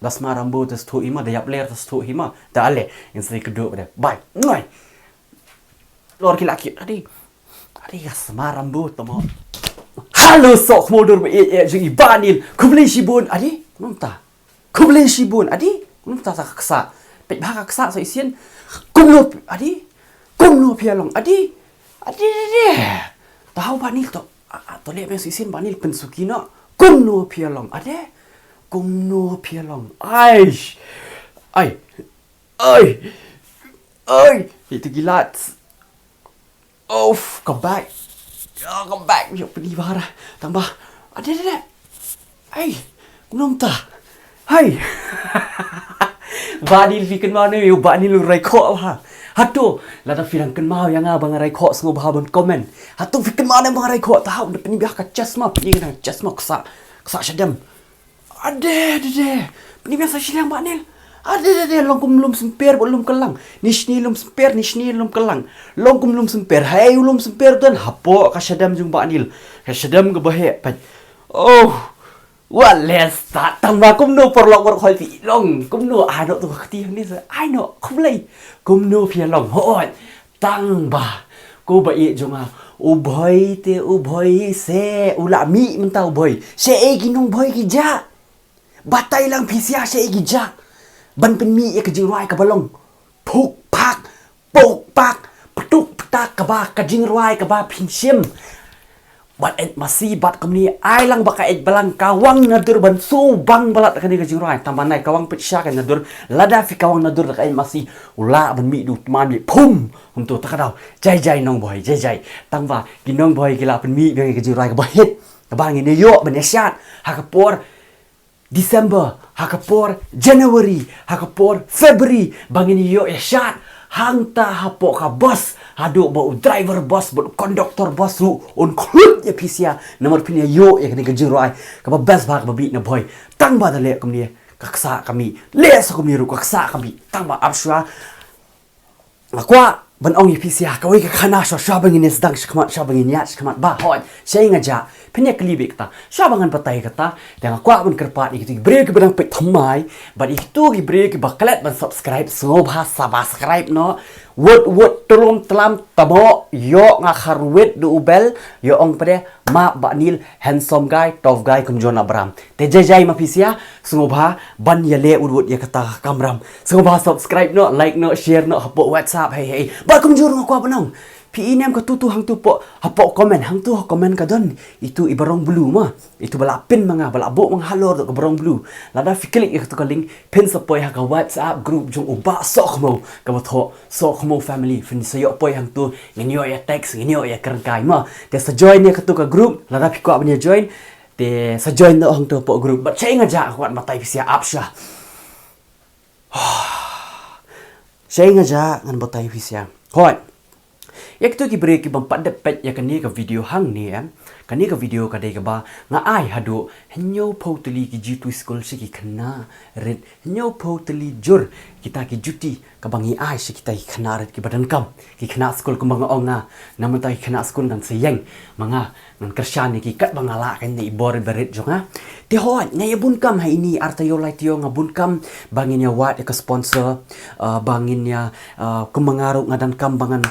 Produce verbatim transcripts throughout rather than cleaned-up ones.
Da sma Rambo te sthu ima, da yap ler te sthu ima. Da ale, in sa kdu de. Bai. Ngai. Lor ki laki. Adi. Adi ka sma Rambo tamo. Halo sok modur ba e e jing i Banil. Khublei shibun. Adi. Nunta. Khublei shibun. Adi. Nunta ta ka ksa. Pek ba ka ksa so isin. Kumno. Adi. Kumno phi long. Adi. Adi. Adi. Tahu Banil to. A, a, to le ben so isin Banil pensuki no. Kumno phi long. Adi. Kumno phi long. Aish. Ai. Ai. Ai. Itu gilat. Of, come back. Ya, come back. Ya, pedi bara. Tang ba. Ade, ade, ade. Ai. Kumno ta. Hai. Banil phi kynmaw ne, yo Banil u rai khoh ha. Hato, lada phi dang kynmaw ïa nga ba nga rai khoh sngewbha ban comment. Hato phi kynmaw ne ba nga rai khoh, tahu da pynbiah ka chasma, pynbiah ka chasma ksa, ksa shadem. Ade, ade, ade. Pynbiang sa shiliang Banil. Ade, ade, ade, long kum lum symper, ba lum kylang. Ni shni lum symper, ni shni lum kylang. Long kum lum symper, hai u lum symper don, hapoh ka shadem jong Banil. Ka shadem ka baheh, pat. Oh. Wa les ta, tang ba kumno paralok baroh hoi phi long. Kumno, ano tu ka kti ni sa. Ai no, khublei. Kumno phi long. Hoi. Tang ba, ko ba ïeit jong nga, u Bhoi te u Bhoi se, u la mih mynta u Bhoi. Shaei ki nong Bhoi ki jah. Batai lang phi sia shaei ki jah. Ban pynmih ïa ka jingrwai kaba long phuk phak, pok pak, ptuk ptak kaba ka jingrwai kaba phin shim. Bad eit masi bad kumne ai lang ba ka eit balang kawang nadur ban shu bang balat kane ka jingrwai. Tang ba nai kawang pit sha ka nadur, lada phi kawang nadur da ka eit masi u lah ban mih du tman mih phum. Hum tu ta ka daw. Jai jai nong Bhoi, jai jai. Tang ba ki nong Bhoi ki la pynmih biang ka jingrwai kaba hit, kaba ngin ïoh ban ïa shad ha ka por December, ha ka por January, ha ka por February, ba ngin ïoh ïa shad hangta hapoh ka bus, haduh ba u driver bus bad u conductor bus ruh un khlut ïa phi sia, namar phin ïa ïoh ïa kane ka jingrwai kaba best bha kaba mih na Bhoi. Tang ba da leh kumne ka ksa ka mih, leh sa kumne ruh ka ksa ka mih. Tang ba ap shuwa nga kwah ban ong ïa phi sia kawei ka khana shuwa shuwa ba ngin ïa sdang shakhmat, shuwa ba ngin ïa shakhmat ba hoi. Shaei nga jah, phin ïa kylli beit kata. Shuwa ba ngan batai kata, te nga kwah ban kyrpad ïa kito ki briew kiba dang peit thymmai bad ïa kito ki briew kiba klet ban subscribe, sngewbha subscribe noh. Wut wut tulum tlam tamo, ïoh nga kharwit du u bell, ïoh ong pade ma Banil handsome guy, tough guy kumjuh na bram. Te jai jai ma phi sia, sngewbha ban ïa leh wut wut ïa kata ka kamram. Sngewbha subscribe noh, like noh, share noh hapoh WhatsApp, hei hei. Ba kumjuh nga kwah ban ong. Phi i nem ka tu tu hangtu poh, hapoh comment, hangtu ha comment ka don itu i barong blue ma. Itu ba la pin ma nga, ba la buh ma nga halor tu ka barong blue. Lada phi klik ïa katu ka link, phin sa poi ha ka WhatsApp group jong u Bah Sohkhmaw, kaba thoh Sohkhmaw family. Phin sa ïoh poi hangtu, ngin ïoh ïa text, ngin ïoh ïa kyrngkai ma. Te sa join ïa katu ka group, lada phi kwah ban ïa join, te sa join noh hangtu poh group. Bad shaei nga jah, kwah batai phi sia ap sha. Shaei nga jah ngan batai phi sia. Hoi. Ïa kito ki briew ki bym pat dep peit ïa kane ka video hangne, em. Kane ka video ka dei kaba nga ai haduh hynñiew phew tylli ki jutui skul sha ki khynnah rit, hynñiew phew tylli jur kita ki juti kaba ngi ai sha kita ki khynnah rit kiba donkam. Ki khynnah skul kumba nga ong nga, namar ta ki khynnah skul ngan sa ïeng ma nga. Ngan kyrshan ïa ki katba nga lah kane i bor ba rit jong nga. Te hoi, nga ïa bun kam ha ini, ar taïew lai taïew nga bun kam ba ngin ïa wad ïa ka sponsor, ah, ba ngin ïa, ah, kumba nga ruh nga donkam ba ngan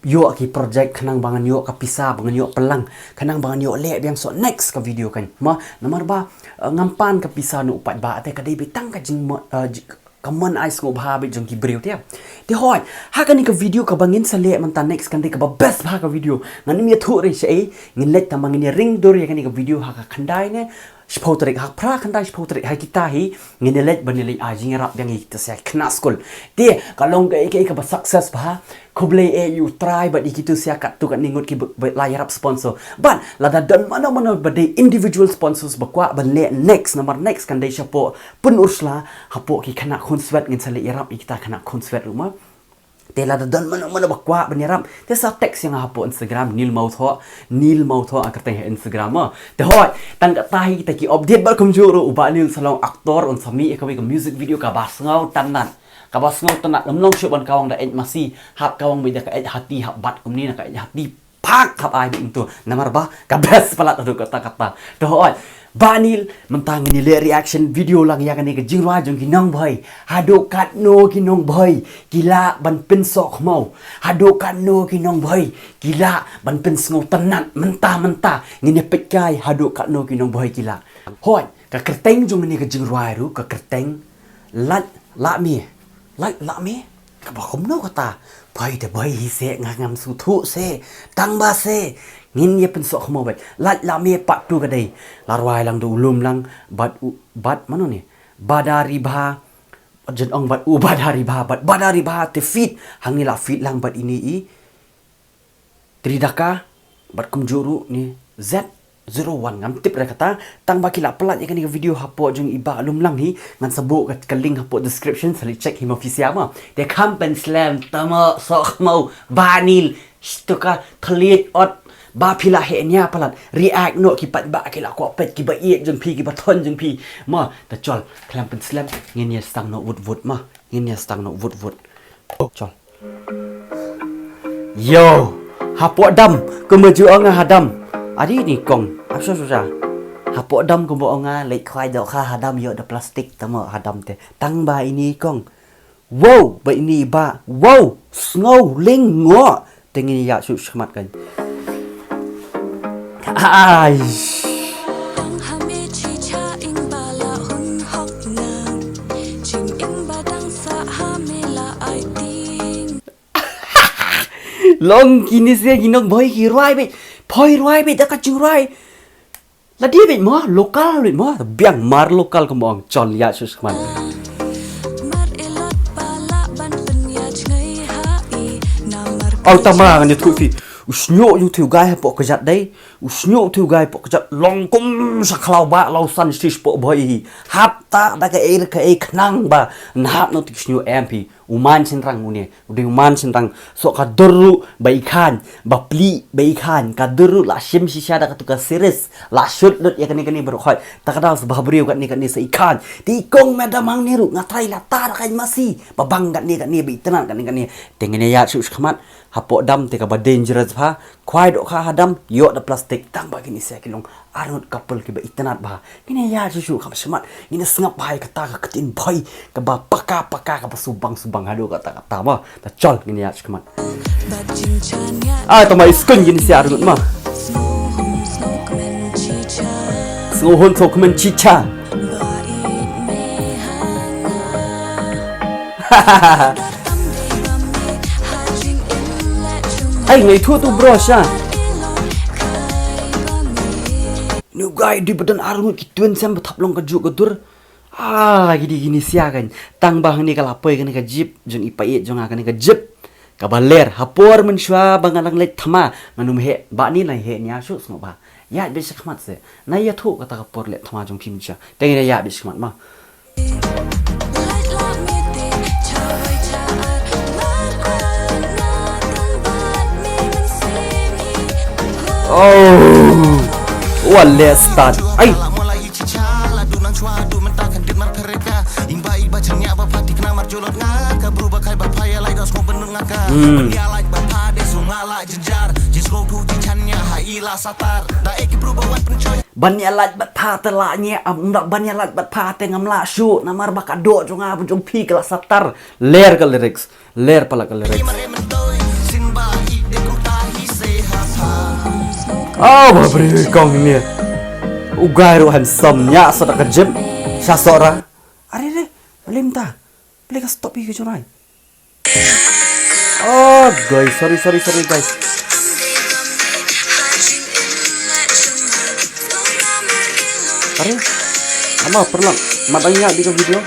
ïoh ki project khnang ba ngan ïoh ka pisa, ba ngan ïoh pynlang, khnang ba ngan ïoh leh biang soh next ka video kan. Ma, namar ba, ah, ngam pan ka pisa na u paidbah, te ka dei beit tang ka jingmo-, ah, ji-, ka mon ai sngewbha beit jong ki briew te. Te hoi, ha kane ka video kaba ngin sa leh mynta next kan dei kaba best bha ka video. Ngan ym ïathuh re shaei, ngin leit tang ba ngin ïa ring dur ïa kane ka video ha ka khyndai ne shiphew tarik, ha phra khyndai shiphew tarik ha kita hi, ngin ïa leit ban ïa leit ai jingïarap biang ïa kita sia khynnah skul. Te ka long kaei kaei kaba success bha. Khublei eh ïa u Trai bad ïa kito sia katto katne ngut kiba, ba la ïarap sponsor. Bad lada don mano mano ba dei individual sponsors ba kwah ban leh next, namar next kan dei shapoh Pyn Ursula, hapoh ki khynnah khunswet ngin sa leit ïarap ïa kita khynnah khunswet ruh ma. Te lada don mano mano ba kwah ban ïarap, te sa text ïa nga hapoh Instagram, Nil Mawthoh, Nil Mawthoh ha kyrteng ha Instagram ma. Te hoi, tang katta hi kita ki update bad kumjuh ruh u Bah Nil sa long actor, un sa mih ïa kawei ka music video kaba sngewtynnat. Kaba sngewtynnat, ym long shuh ban kawang da eit masi, hap kawang beit da ka eit hati, hap bat kumne na ka eit hati. Pak hap ai beit mynta. Namar ba ka best palat haduh katta katta. Te hoi. Banil, mynta ngin ïa leh reaction video lang ïa kane ka jingrwai jong ki nongbhoi. Haduh katno ki nongbhoi ki lah ban pynsoh khmaw. Haduh katno ki nongbhoi ki lah ban pynsngewtynnat mynta mynta. Ngin ïa peit kai haduh katno ki nongbhoi ki lah. Hoi, ka kyrteng jong kane ka jingrwai ruh ka kyrteng Lait Lah Me. Lait Lah Me? Kaba kumno kata? Bhoi te bhoi hi se, nga ngam sngewthuh se. Tang ba se ngin ïa pynsoh khmaw beit. Lait Lah Me part two ka dei. La rwai lang da u Lum Lang bad u, bad mano ne? Bada Ribha. Jen ong bad u Bada Ribha, bad Bada Ribha te feat. Hangne la feat lang bad ine i Tridaka, bad kumjuh ruh ne Z zero one, ngam tip re kata. Tang ba ki la pyllait ïa kane ka video hapoh jong i Bah Lum Lang hi, ngan sa buh ka, ka link hapoh description, sa leit check hi ma phi sha ma. Te kham pynslem, tama soh khmaw, Banil, shtuka, thylliej ot, ba phi la heh nia palat, react noh ki paidbah ki la kwah peit, kiba ïeit jong phi, kiba thon jong phi. Ma, ta chol, khlem pynslem, ngin ïa sdang noh wut wut ma, ngin ïa sdang noh wut wut. Oh, chol. Yo, hapoh dam, kumba ju ong nga ha dam. Adi ni kong, ap sha sha sha. Hapoh dam kumba ong nga, leit khwai dohkha ha dam, ïoh da plastik, tama ha dam te. Tang ba ine kong. Wow, ba ine ba. Wow, sngew ling ngoh. Te ngin ïa shu shmat kan. Ai. Long kine se ki nongbhoi ki rwai beit. Phoi rwai beit da ka jingrwai. Lade beit mo, local beit mo. Biang mar local kumba ong, chol ïa shu shmat. Aw tama ngan ïathuh phi. U shñiuh jong u guy hapoh kjat dei. U shñiuh u guy hapoh kjat long kum sa khlaw ba law san shi shi poh bhoi hi. Hap ta da kaei kaei khnang ba. Nahap no ti u shñiuh em phi. U man shynrang une. U dei u man shynrang. Soh ka dur ruh ba i khan. Ba pli ba i khan. Ka dur ruh la shim shisha da katu ka series. La shoot lut ïa kane kane baroh khoit. Ta ka daw sa ba briew katne katne sa i khan. Te i kong madam hangne ruh nga trai la tar ka masi. Ba bang katne katne ba itynnat katne katne. Te ngin ïa shu shkhmat. Hapoh dam te kaba dangerous bha. Khwai dohkha ha dam, ïoh da plastik, tang ba kine sia ki long arngut couple kiba itynnat bha. Ngin ïa shu shu kham shmat, ngin ïa sngap bha ïa kata ka ktien bhoi, kaba paka paka kaba subang subang haduh kata kata ma. Ta chol ngin ïa shkhmat. Ai tama iskun kine sia arngut ma. Sngewhun sngewkmen chicha. Ai ngai thu tu bro sha. New guy di badan arngut ki tuen sem ba thap long ka juk ka dur. Ah, gidi gini sia kan. Tang ba hangne ka la poi kane ka jip jong i paiet jong nga kane ka jip. Kaba ler hapor mynshuwa ba nga dang leit thma ngan ym heh ba ni lai heh nia shu sngewbha. Ïa bit shakhmat se. Na ïathuh kata ka por leit thma jong phi mynshuwa. Teng ïa bit shakhmat ma. Oh, what let's start. Ai. Ban ïa lait bad pha te la ñiah, am, ban ïa lait bad pha te ngam lah shuh, namar ba ka doh jong nga bad jong phi ka la satar. Ler ka lyrics, ler palat ka lyrics. Oh, ba bri kong ni. U guy ruh handsome nya sa da ka jip. Sha sora. Are re, lim ta. Play ka stop hi ka churai. Oh, guys, sorry, sorry, sorry, guys. Are, ama pernah mat dang ïa di video.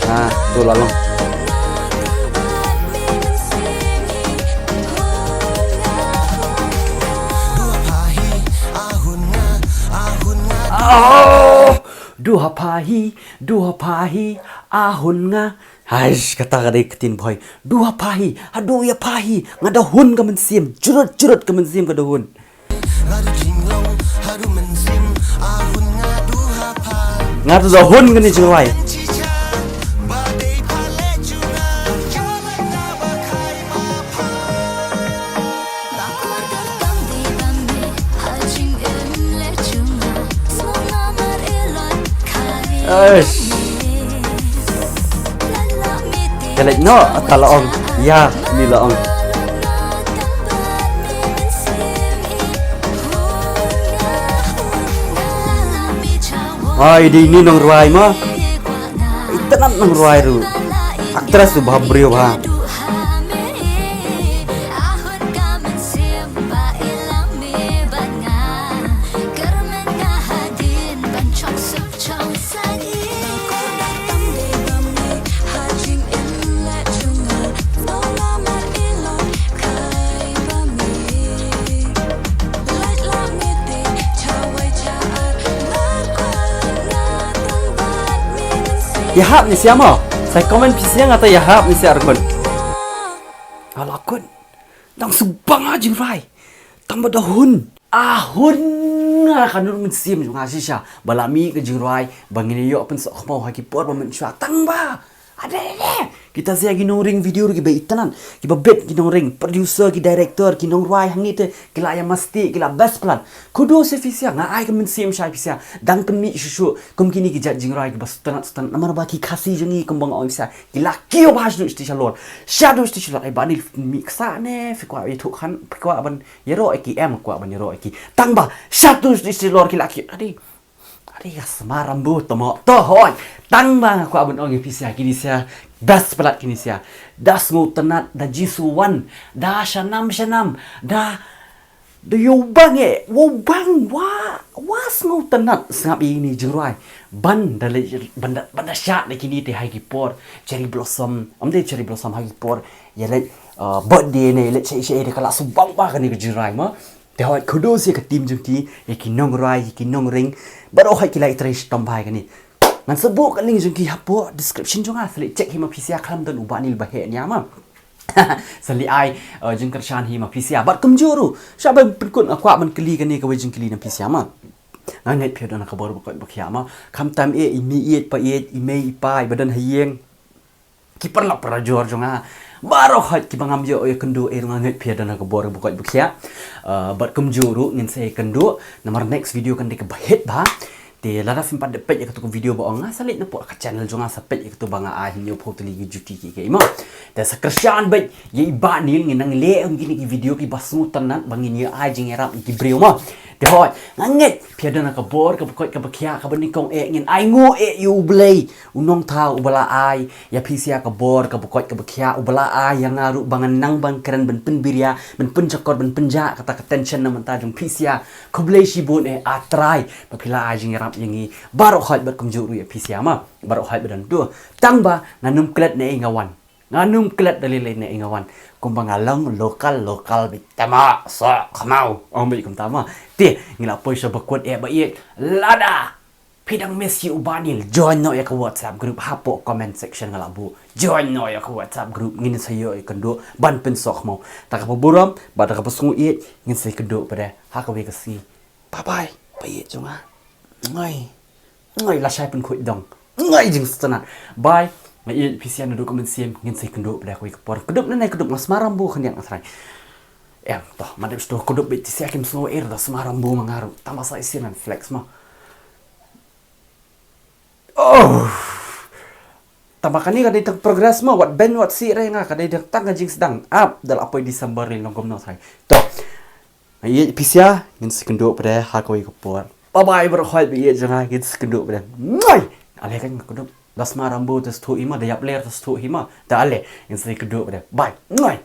Ah, tu lalu. Oh, duha pha hi. Duha pha hi, a hun nga. Haish, kata ka dei ka ktien bhoi. Duha pha hi, haduh ïa pha hi. Nga da hun ka mynsiem, jurut jurut ka mynsiem ka da hun. Nga da hun kane jingwai. Eish. Ka leit noh, ata la ong. Ïa, ni la ong. Ai, dei ni nongrwai ma. Itynnad nongrwai ruh. Actress tu bha briew bha. Ïahap ni sia mo. Sa comment phi sia nga ta ïahap ni sia ruh. Ala kun. Dang shu bang a jingrwai. Tang ba da hun. A hun nga ka nur mynsiem jong nga shisha. Ba la mih ka jingrwai. Ba ngin ïoh pynsoh khmaw ha ki por ba mynshuwa. Tang ba. Ade, ade. Kita sia ki nongring video ruh kiba itynnad. Kiba bit ki nongring. Producer, ki director, ki nongrwai hangne te. Ki la ïa masti, ki la best plan. Kudos ïa phi sia. Nga ai ka mynsiem sha phi sia. Dang pynmih shuh shuh. Kum kine ki jait jingrwai kiba sngewtynnad sngewtynnad. Namar ba ki Khasi jong ngi kum ba nga ong phi sia. Ki la kiew bha shaduh shatei shalor. Shaduh shatei shalor. Ai ba ni pynmih ksa ne. Phi kwah ïathuh khan. Phi kwah ban ïaroh ïa ki, em kwah ban ïaroh ïa ki. Tang ba. Shaduh shatei shalor ki la kiew. Ade. Ade ka Sma Rambu tamo. To hoi. Tang ba nga kwah ban ong ïa phi sia kine sia. Best palat kine sia. Da sngewtynnad, da jisu wan. Da shanam shanam. Da, da ïoh bang eh. Wow bang wa. Wa sngewtynnad. Sngap ïa kine jingrwai. Ban da le, ban da, ban da shah da kine te ha ki por. Cherry blossom. Ym dei cherry blossom ha ki por. Ïa le, uh, birthday ne, ïa le shei shei de ka la shu bang ba kane ka jingrwai ma. Te hoi kudos ïa ka team jong ki, ïa ki nongrwai, ïa ki nongring. Baroh hoi ki la ïa trei shitom bha ïa kane. Ngan sa buh ka link jong ki hapoh description jong nga, sa leit check hi ma phi sia khlem don u Bah Nil ba heh nia ma. Sa leit ai, uh, jingkyrshan hi ma phi sia. Bad kumjuh ruh, sha ban pynkut nga kwah ban kylli kane kawei jingkylli na phi sia ma. Nga ngeit phi don ka bor ba koit ba khiah ma. Khamtam eh, i mei i pa eh, i mei i pa, i ba don ha ïing. Ki paralok parajor jong nga. Baroh hoi kiba ngam ïoh ïakynduh eh ruh nga ngeit phi don ha ka bor ba koit ba khiah. Uh, bad kumjuh ruh ngin sa ïakynduh. Namar next video kan dei kaba hit bha. Te lada phim pat da peit ïa katu ka video ba ong nga sa leit na pdeng ka channel jong nga sa peit ïa katu ba nga ai hynñiew phew tylli ki juti ki ki mo. Te sa kyrshan beit ïa i Bah Nil ngin nang leh ïa kine ki video kiba sngewtynnad ba ngin ïa ai jingïarap ïa ki briew mo. Te hoi nga ngeit phi don ha ka bor kaba koit kaba khiah kaba nyngkong eh ngin ai nguh eh ïa U Blei. U Nongthaw uba la ai ïa phi sia ka bor kaba koit kaba khiah, uba la ai ïa nga ruh ba ngan nang ban kren ban pynbiria, ban pynjakor, ban pynjah kata ka tension na mynta jong phi sia. Khublei shibun eh A Trai ba phi la ai jingïarap ïa ngi. Baroh hoi bad kumjuh ruh ïa phi sia ma. Baroh hoi bad don tu. Tang ba ngan ym klet ne ei nga wan. Ngan ym klet da lei lei ne ei nga wan. Kumba nga long local, local beit tama sa khmau. Ong beit kumta ma. Te ngi la poi sha ba kut eh ba ïeit. Lada phi dang miss ïa u Bah Nil, join noh ïa ka WhatsApp group hapoh comment section nga la buh. Join noh ïa ka WhatsApp group ngin sa ïoh ïakynduh ban pynsoh khmaw. Da kaba burom bad da kaba sngewieit ngin sa ïakynduh pat de ha kawei ka sngi. Bye bye. Ba ïeit jong nga. Ngai. Ngai lashai pynkhuid dong. Ngai jingsngewtynnad. Bye. Nga ïeit phi sia naduh ka mynsiem ngin sa ïakynduh pat de ha kawei ka por. Kdup ne nai kdup nga Sma Rambu khyndiat nga trai. Em to, ma dep sto kdup beit phi sia kim sngew eh da Sma Rambu ma nga ruh. Tang ba sa isih nan flex ma. Oh. Tang ba kane ka dei tang progress ma, wat ben wat sih re nga ka dei tang tang ka jingsdang. Ap da la poi December ri long kumno sai. To. Ïa phi sia ngin sa ïakynduh pat de ha kawei ka por. Bye bye baroh hoi ba ïeit jong nga ngin sa ïakynduh pat de. Ngai. Ale kan nga kdup. Da Sma Rambu te sthu hi ma, da ïap ler te sthu hi ma. Da ale ngin sa ïakynduh pat de. Bye. Ngai.